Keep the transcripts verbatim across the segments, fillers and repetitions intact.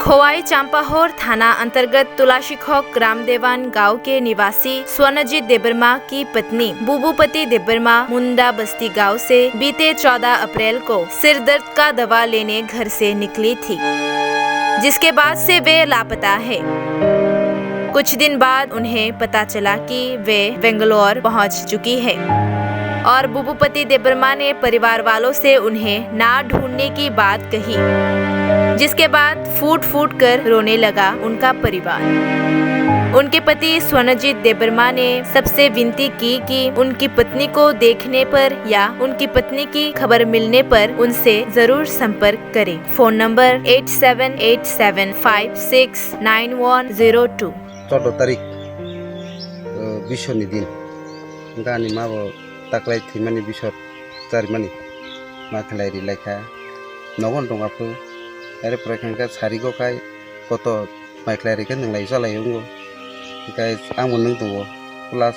खोवाई चांपाहोर थाना अंतर्गत तुलाशीखोक रामदेवान गांव के निवासी स्वर्णजीत देबबर्मा की पत्नी बुबूपति देबबर्मा मुंडा बस्ती गांव से बीते चौदह अप्रैल को सिर दर्द का दवा लेने घर से निकली थी, जिसके बाद से वे लापता है। कुछ दिन बाद उन्हें पता चला कि वे बेंगलोर पहुंच चुकी है और बुबूपति देबबर्मा ने परिवार वालों से उन्हें ना ढूंढने की बात कही, जिसके बाद फूट फूट कर रोने लगा उनका परिवार। उनके पति स्वर्णजीत देबबर्मा ने सबसे विनती की कि उनकी पत्नी को देखने पर या उनकी पत्नी की खबर मिलने पर उनसे जरूर संपर्क करें। Phone number eight seven eight seven five six nine one zero two। Chordo tarik, eh, bisor ni din. Hingke ani ma bo taklai thwimani bisor charimani ma khlai ri lai kha. Nogo tong aphuru. Are pore khe hingke sarigo khai koto mai khlai ri khe nwnglai chalai wngo. Hingke ang bo nwng tongo. Plus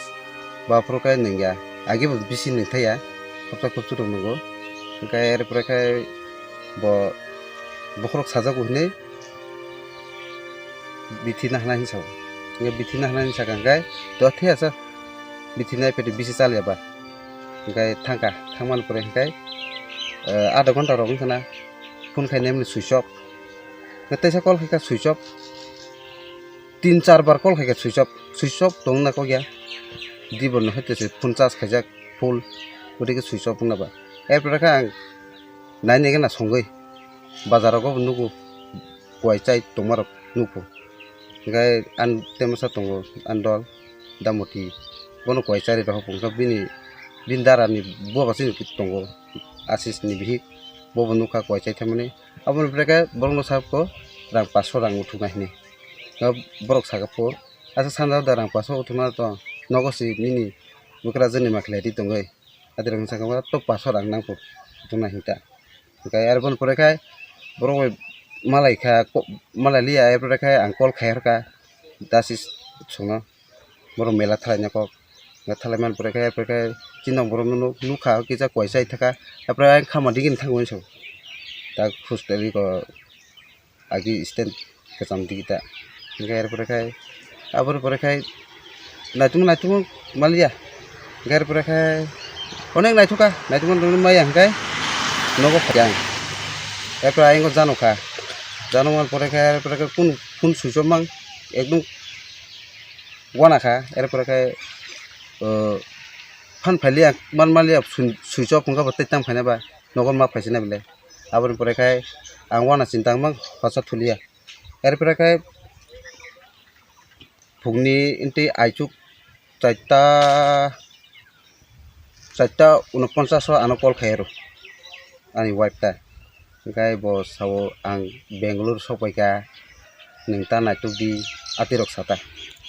bo aphuru khe nwng ya. Agi bo bisi nwng thai ya. Khopsa khopsu rok nwngo. Hingke are pore khe bo bokhorok sajago hinui bithi nahna hinwi sao. Hingke bithi nahna hinwi sakha hingke to thwi asa bithi nai pete bisi chaliya ba. Hingke thangkha, thangmani pore hingke, eh, adha ghonta rok wngkha na phone khainai mani switch off. Hingke teisa call khaikha switch off. Tin char bar call khaikha switch off. Switch off tongna kok ya. Dibo no hete se phone charge khaijak full. Gotike switch off wngna ba. Erpore khe ang nainai gana songwi. Bazar rogo bo nugo, kuai chai tongmarok nukgo. Hingke ang temasa tongo, ang dol, Damoti. Bono kuai chari rohor pungkha bini, bini dara ni boba chini tongo, Ashish ni bihik. Bobo nukha kuai chai thaimani. Aboni pore khe borokno sakho rang paso rang uthukna hinwi. Borok sakha pho, asa sanja da rang paso uthukna to nogo si nini bwkrajwk ni ma khlai ri tongwi. Adirok wngsa khe to paso rang nang phuru tongna hinta. Hingke aroni pore khe borok bai malai kha, ko-, malai liya, arpore khe ang call khai rwkha, dasi songno borok mela thalaina kok. Hingke thalaimani pore khe, arpore khe chini nok borok no nuk, nukha, kisa kuai chai thaka, arpore ayang khama digini thango hinwi song. Tak hostel ko agi stand kwcham digi ta. Hingke arpore khai, aboni pore khai naitugma naitugma maliya. Hingke arpore khai onek naitugkha, naitugma naitugma maya hingke nogo phai ang. Arpore ayang o jano kha. Jano man pore khai arpore khai kunu phone switch off mang ekdom wana kha. Arpore khai, o, phan phailiya, man maliya, switch off wngkha bo tei tang phaina ba nogo ma phaisina bile. Aboni pore khai ang wana chini tangma hosa thuliya. Erpore khai phungni inti aichuk chaita, chaita unoponchas o ano call khai ro ani wife ta. Hingke bo sao ang Bangalore sokpaikha, nwng ta naitukdi, atirok sata.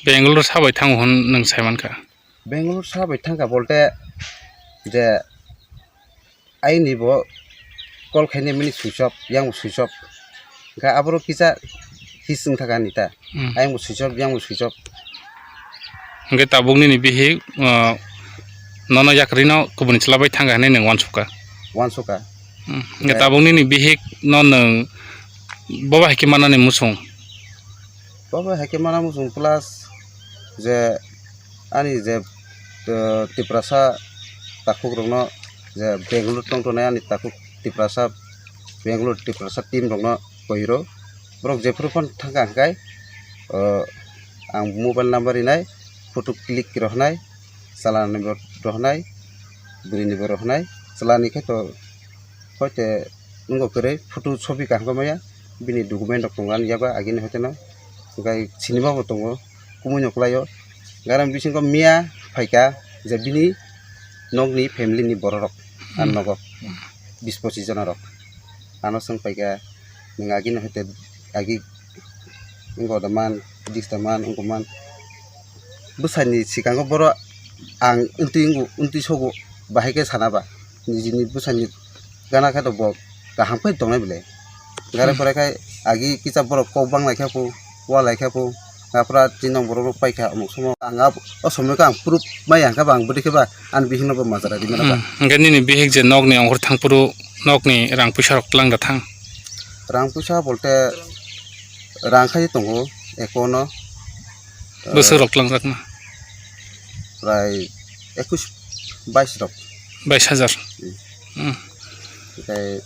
Bangalore sabai thango hwn nwng saimankha? Bangalore sabai thangkha bolte je aini bo call khainai mini switch off, yang bo switch off. Hingke aborok kisa his wng thaka ani ta. Hmm. Ayang bo switch off, yang bo switch off. Hingke tabuk nini bihik, o, nono yakrino kubuni chwla bai thangkha hinui nwng uansukha? Uansukha. Hmm. Hingke tabuk nini bihik no nwng bobo hai khe manani muchung? Bobo hai khe mana muchung plus je ani je, eh, Tiprasa takhuk rokno je Bangalore tong tongnai ani takhuk Tiprasa, Bangalore Tiprasa team rokno koi rw. Borok jephuru phano thangkha hwnkhe, eh, ang mobile number rinai, photo click rohornai, chalani bo rohornai, bwrwini bo rohornai, chalani khe to hoite nungo kwrwi photo sobi kaham khe maya, bini document rok tongo ani yago agini hoiteno, hwnkhe sinima bo tongo, kumui no kwlaio. Hwnkhe aroni bisingo miya phaikha je bini nokni family ni borok rok, ani nogo bis pochis jona rok. Ano swng paikha, nwng agini hoite agi wngkha da man, dis da man, wngkha man. Bwsani swkango borok ang wngtwi wngo, wngtwi sogo, bahai khe sana ba. Nijini bwsani gana khe to bo kaham khe tongnai bwle. Gare pore khe agi kisa borok kok bang lai khe pho, wa lai khe pho, gapra tinong borok rok paikha omuk somo. Ang o somoy khe ang proof maya hwnkhe ba ang bwdwi khe ba ani bihikno bo majra rimano ba. Hmm. Hwnkhe nini bihik je nokni ongkhor thangphuru nokni rang puisa rok twlang da thang? Rang puisa bolte Rang khai tongo account no. Bwswk rok twlangjakma? Prai ekus bais rok. Bais hajar. Hmm. Hmm. Tei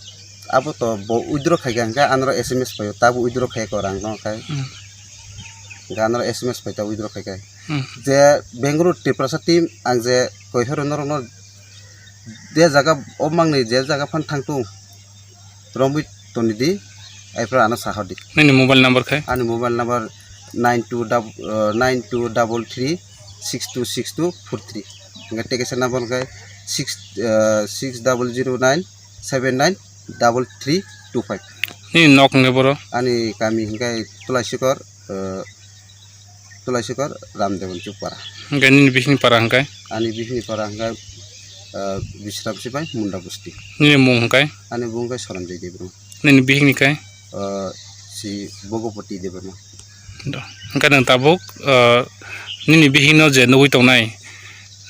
abo to bo withdraw khai kha, hwnkhe anoro S M S phaio, tabo withdraw khai ko rang no khai. Hmm. Hwnkhe anoro S M S phai ta withdraw khai khai. Hmm. Je Bangalore Tiprasa team ang je koihoro norokno je jaga o mangni je jaga phan thang tung romwi toni di, aifra ano sahodi. Nini mobile number khai? Ani mobile number nine two double, uh, nine two double three six two six two four three. Hingke tekesa number hingke six, uh, six double zero nine seven nine double three two five. Nini nok hingke boro? Ani kami hingke Tulaisikor, uh, Tulaisikor Ramdevan Chupara. Hingke nini bihini para hingke? Ani bihini para hingke, uh, Bisram Sipai Munda Bosti. Nini mung hingke? Ani mung hingke Soronjoy Debbarma. Nini bihikni kai? Ah, si Bhagapati Debbarma. Do. Hingke nwng tabuk, ah, nini bihikno je nugui tongnai,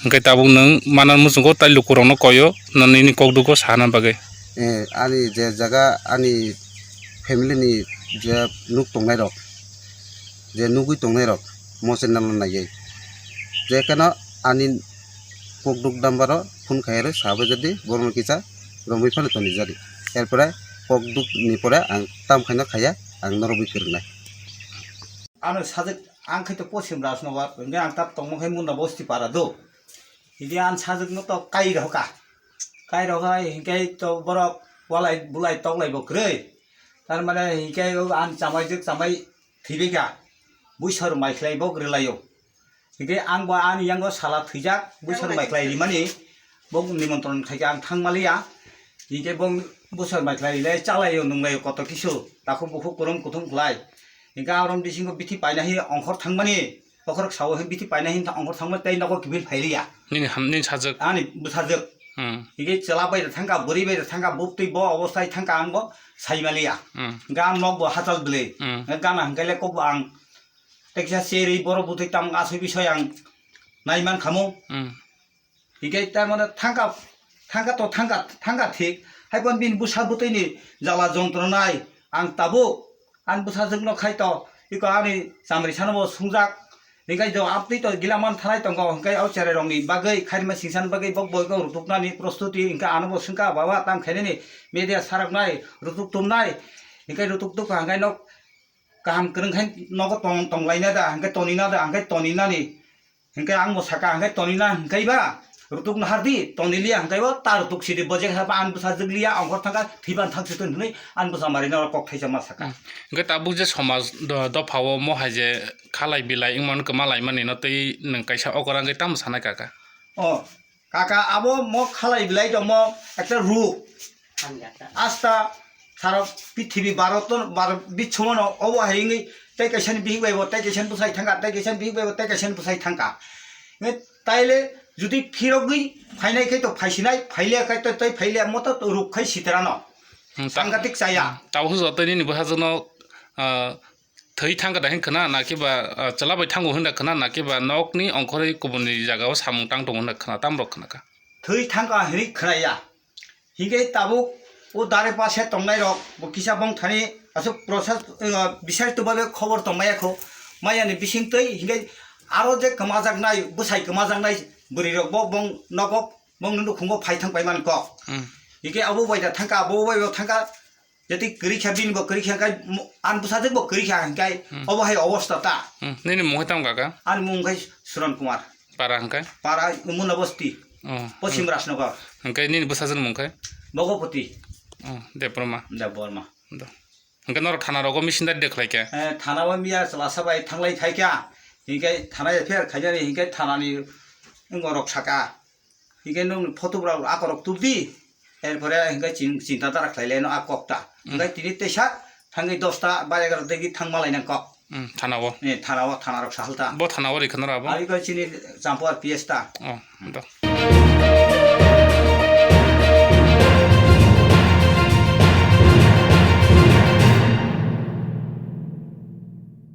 hingke tabuk nwng mana muchungo tai lukurokno koyo, na nini kok dugo sana bagwi? Eh, ani je jaga, ani family ni je nuk tongnai rok, je nugui tongnai rok, mo channel no naiwi. Je keno ani kok duk dambaro phone khai aro sabo jadi borokno kisa romwi phano toni jadi. Erpore kok duk ni pore ang tam khaino khaya, ang norok bai kwrwngnai. Ano sajak ang khai to Posim Rajnagar, hingke ang tap tongmo khai Munda Bosti para do. Hingke ang sajak no to kai roka. Kai roka hingke to borok walai bulai toklai bo kwrwi. Tar mane hingke ang chamai jwk chamai thibika. Buisor mai khlai bo kwrwlaio. Hingke ang bo ani yango sala thwijak, bwswk mai khlai rimani, bo nimontron khaikhe ang thangmaliya. Hingke bo bwswk mai khlai rilai, chalaio, nunglaio, koto kisu, takhuk bukhuk, kurum kuthum khlai. Hingke arom bisingo bithi paina hi ongkhor thangmani, bokhorok sao hi bithi paina hi ongkhor thangmani, tei nogo kiphil phailiya. Nini ham, nini sajwk. Ani bwsajwk. Hmm. Hingke chwla bai da thangka, bwrwi bai da thangka, buktwi bo obostai thangka ang bo saimaliya. Hmm. Hingke ang nok bo hachal bwlwi. Hmm. Hingke gana hingke le kok bo ang Teksa cherwi borok bwtwi tamo asoi bisoi ang naiman khamu. Hmm. Hingke tar mane thangka, thangka to thangka, thangka thik. Hai kon bini bwsa bwtwini jala jontronai ang tabuk ani bwsajwkno khai to, iko ani chamri sano bo sungjak. Hingke jo abtwi to gilaman thanai tongo, hingke o cherai rokni bagwi, khairima singsan bagwi bok boiko rutuknani prostuti, hingke ano bo swngkha, "Baba, tam khainani media saraknai, rutuk tumnai." Hingke rutuk tukha hingke nok kaham kwrwng khe nogo tong, tonglaina da, hingke tonina da, hingke toninani. Hingke ang bo saka, hingke tonina hingke ba, rutuk nahardi, toniliya hingke bo, ta rutuk sidi, bo je khe ba, ang bwsa jwkliya, ongkhor thangkha, thwiban thang situn hwnwi, ang bwsa marino kok thaisa ma saka. Hmm. Hingke tabuk je somaj do-, dophao mo hai je khalai bilai wngmano kwma laimani no tei nwng kaisa okora hingke tamo sanai kaka? O, kaka, abo mo khalai bilai tongmo ekta ruk. Asta sara pithibi bharat, bharat biswmano obo hai wngwi tei kaisani bihik bai bo, tei kaisani bwsai thangka, tei kaisani bihik bai bo, tei kaisani bwsai thangka. Nge taile jodi phirogwi phainai khe to phaisinai, phailiya khe to tei phailiya, moto to ruk khai sitrano. Hmm, ta-, sangatik chaya. Hmm, tabuk joto nini bwsajwkno, ah, thwi thangka da hin khna, na kiba, ah, chwla bai thango hin da khna, na kiba nokni ongkhorwi kubuni jagao samung tang tongo hin da khna, tamrok khna kha? Thwi thangka hinwi khna ya. Hingke tabuk o dare pase tongnai rok bo kisa bong thani aswk process, ah, bisarito babe khobor tong maya kho. Maya ni bising twi hingke aro je kwmajaknai, bwsai kwmajaknai bwrwi rok bo bong nogo bong nukhungo phai thang pai man kok. Hmm. Hingke abo bai da thangka, abo bai bo thangka. Jati kwrwi kha, bini bo kwrwi kha, hingkai mo-, ani bwsajwk bo kwrwi kha, hingkai hmm, obo hai obosta ta. Hmm, nini mung hai tamo kaka? Ani mung khai Suran Kumar. Para hingkai? Para Munda Bosti. Oh, Pochim hmm. Rajnagar. Hingkai nini bwsajwk mung khai? Bhagapati. Oh, Debbarma. Debbarma. Do. Hingkai norok thana rogo misindari de khlai kha? Eh, thana o miya chwla sabai thanglai phai kha. Hingkai thana ya pher khainani, hingkai thanani wngorok saka. Hingke nwng photo rok akorok tubdi, erpore hingke chin-, chinta dara khlai le no a kokta. Hmm. Hingke tini teisa thangwi dosta ba egaroh degi thang malai nang kok. Hmm, thana o. Eh, thana o, thana rok sahalta. Bo thana o rikha noro abo? Ari ko chini Champuar P S ta. Oh, do.